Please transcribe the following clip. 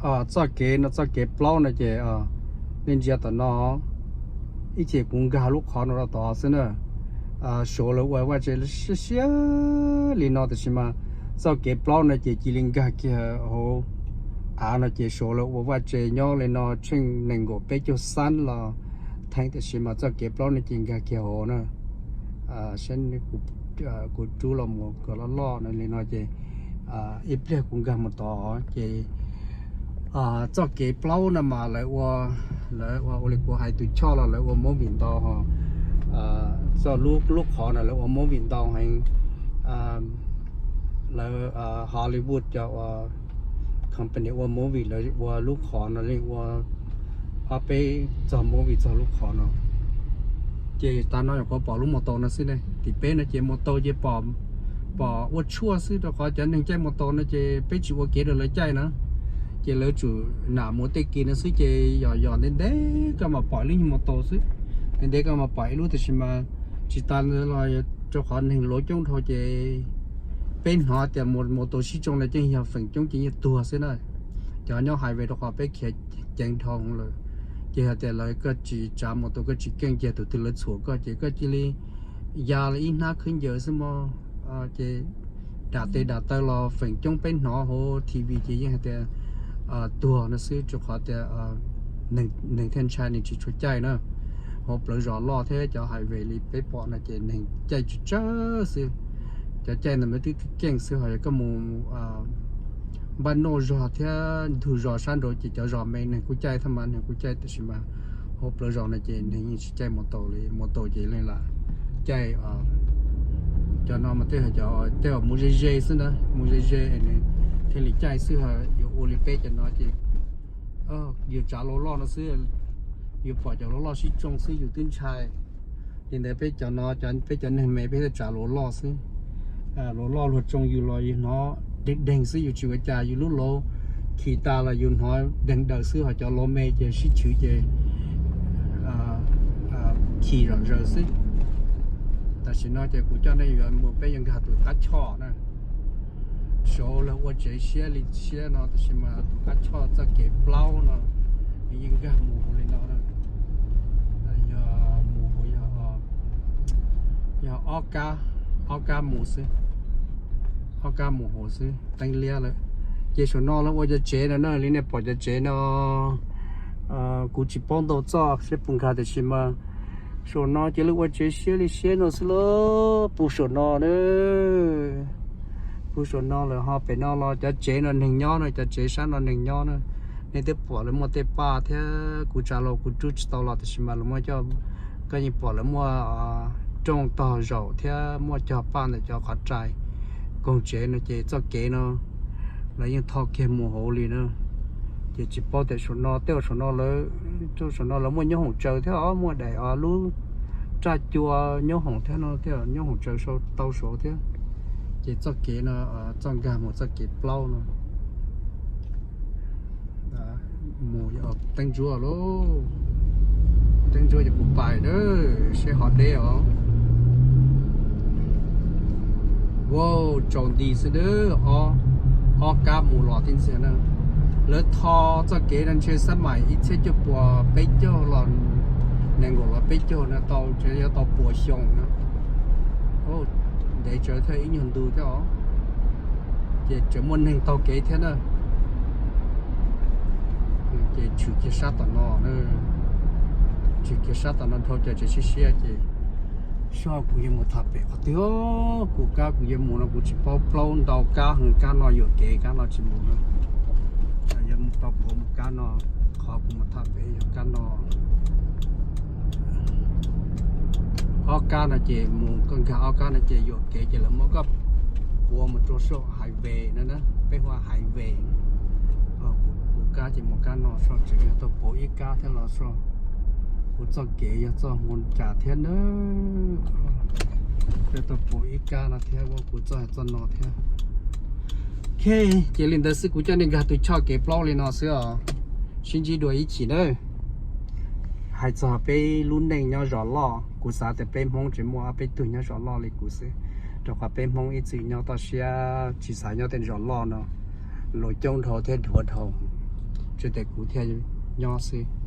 Txoj kev no, txoj kev plaub no ces nej ntsia tom no, ib chim kuv nkag lub qhov no rau tod xwb na. Suav lawv ua vaj tse siab siab li no, tiam sis mas txoj kev plaub no ces cia li nkag kiag hauv av no ces Suav lawv ua vaj tse nyob li no tsheej nees nkaum peb caug xab los theej, tiam sis mas txoj kev plaub no ces nkag kiag hauv na. Saib kuv rub los mus kom loj loj no li no ces ib pliag kuv nkag mus tod ces txoj kev plaub no mas lawv ua, lawv ua ua li kuv hais tus choj los lawv ua movie ntau ho. Txoj lub, lub qhov no lawv ua movie ntau heev. Lawv Hollywood cov ua company ua movie lawv ua lub qhov no li ua ob peb txog movie txog lub qhov no. Ces tas no nyuam qhuav pom lub mus taus no xwb ne. Tim peb no ces mus taus ces pom, pom ua tshuaj xwb, rau qhov cov neeg caij mus taus no ces peb tsis ua kev rau lawv caij na. Ces lawv tsum nam mus tej kis no xwb ces yog yog ntev ntev koj mam pom ib lub mus taus xwb. Ntev ntev koj mam pom ib lub, tiam sis mas tsis tas los rau qhov neeg luav coob dhau ces peb hnov tias mus taus sib tsoo los yeej yog feem coob ces yeej tuag xwb na. Cov nyob highway rau qhov peb khiav ceev dhau lawm. Ces hais tias lawv, koj tsis tsav mus taus koj tsis keej ces tus twg lawv txhuam koj ces koj cia li ya li ib hnab khaub ncaws xwb mog. Ces dam tes dam taw los feem coob peb hnov hauv T V ces yeej hais tias tuag no xwb, rau qhov tias neeg thiaj ntshai nws tsis tshua caij na. Hauv plawv zos loj thiab cov highway li peb pom no ces neeg caij tsawg tsawg xwb. Cov caij ntawd mas twb keej xwb, ho yog koj mus npaj noj zog thiab ntug zos sab nraud ces cov zos me neeg kuj caij thiab mas neeg kuj caij, tiam sis mas hauv plawv zos no ces neeg yeej tsis caij mus taus li, mus taus ces leej lam caij cov no mas tej, tej uas mus ze ze xwb na, mus ze ze nws thiaj li caij xwb. Ho yuav ua li peb cov no ces yus tsav luav loj no xwb, yus pom cov luav loj sib tsoo xwb yus twb ntshai. Li ntawd peb cov no, peb cov neeg me peb thiaj tsav luav loj xwb. Luav loj luag tsoo yus los yus hnov deeg deeg xwb, yus tsis ua cas, yus lub luav khi tas los yus hnov deeg daws xwb, ho cov luav me ces sib chwv ces khi zom zaws xwb. Tam sim no ces kuv coj nej yuav mus, peb yuav nkag tus qab choj na. Saud lawv ua tsev siab li siab no, tab sis mas tus qab choj txoj kev plaub no nws yeej nkag mus hauv li no na. Yog mus hauv, yog ob kab, ob kab mus xwb, ob kab mus hauv xwb teeb liab lawm. Ces saum no lawv ua cov tsev no na, li nej pom cov tsev no kuv tsis paub ntau txoj seb puas nkag, tiam sis mas saum no ces lawv ua tsev siab li siab no xwb lauj. Puag saum no na, puag saum no lawm ho pem no los cov tsev no neeg nyob na, cov tsev sab no neeg nyob na. Nej twb pom lawv muaj tej paj thiab, kuv tsav los kuv rub tsis tau los, tiam sis mas lawv muaj coj, koj yeej pom lawv muaj rooj tog zaum thiab muaj cog paj ntawm cov qhov rai koog tsev no. Ces txoj kev no lawv yeej tho kiag mus hauv li na. Ces tsis paub tias saum no, tej uas saum no lawv, saum no lawv muaj nyob hoom tsaws thiab os, muaj daim os lub raj cua nyob hoom thiab no, thiab nyob hoom tsaws sau tau saud thiab. Ces txoj kev no, txoj nkag mus txoj kev plaub no mus teeb ntsuab lauj. Teeb ntsuab ces kuv pais na, seb ho deb os. Wow, tsaus nti xwb na, ob kab mus los tib ntxiag na. Lawv tho txoj kev no ntshe xab maim ib txhiab cuaj puas peb caug los nees nkaum los peb caug no, tau tseem yuav tau puas xyoo na. Ntev tsawv thiab, ib nyuag ntu thiab os. Ces tseem muaj neeg taug kev thiab na. Ces tshwm kiag sab tom no, tshwm kiag sab tom no dhau ces tseem siab siab ces seb kuv yuav mus tham pem qhov twg. Kuv kab kuv yuav mus no kuv tsis paub, plaub ntau kab heev, kab no yuam kev, kab no tsis mus na. Yuav mus tau puav mus kab no, qhov kuv mus tham pem yog kab no. Ob kab no ces mus, koj nkag ob kab no ces yuam kev ces lawv muab koj puav mus rau saum highway no na, peb hu ua highway. Kuv kab ces mus kab no, saum tseem yog tau puav ib kab thiab los saum. Kuv txoj kev yog txoj mus cas thiab na, yog tau puav ib kab no thiab, kuv txoj yog txoj no thiab. Ok, ces li ntawd xwb, kuv coj nej nkag tus choj kev plaub li no xwb os. Sib ntsib dua ib chim nawb. Hais txog peb lub neej nyob zos loj, kuv xav tias peb Hmoob tseem muaj ob peb tug nyob zos loj li kuv xwb, rau qhov peb Hmoob ib txwm nyob toj siab tsis xav nyob tej zos loj no, luag coob dhau thiab dhuav dhau. Tsuas tes kuv thiaj nyob xwb.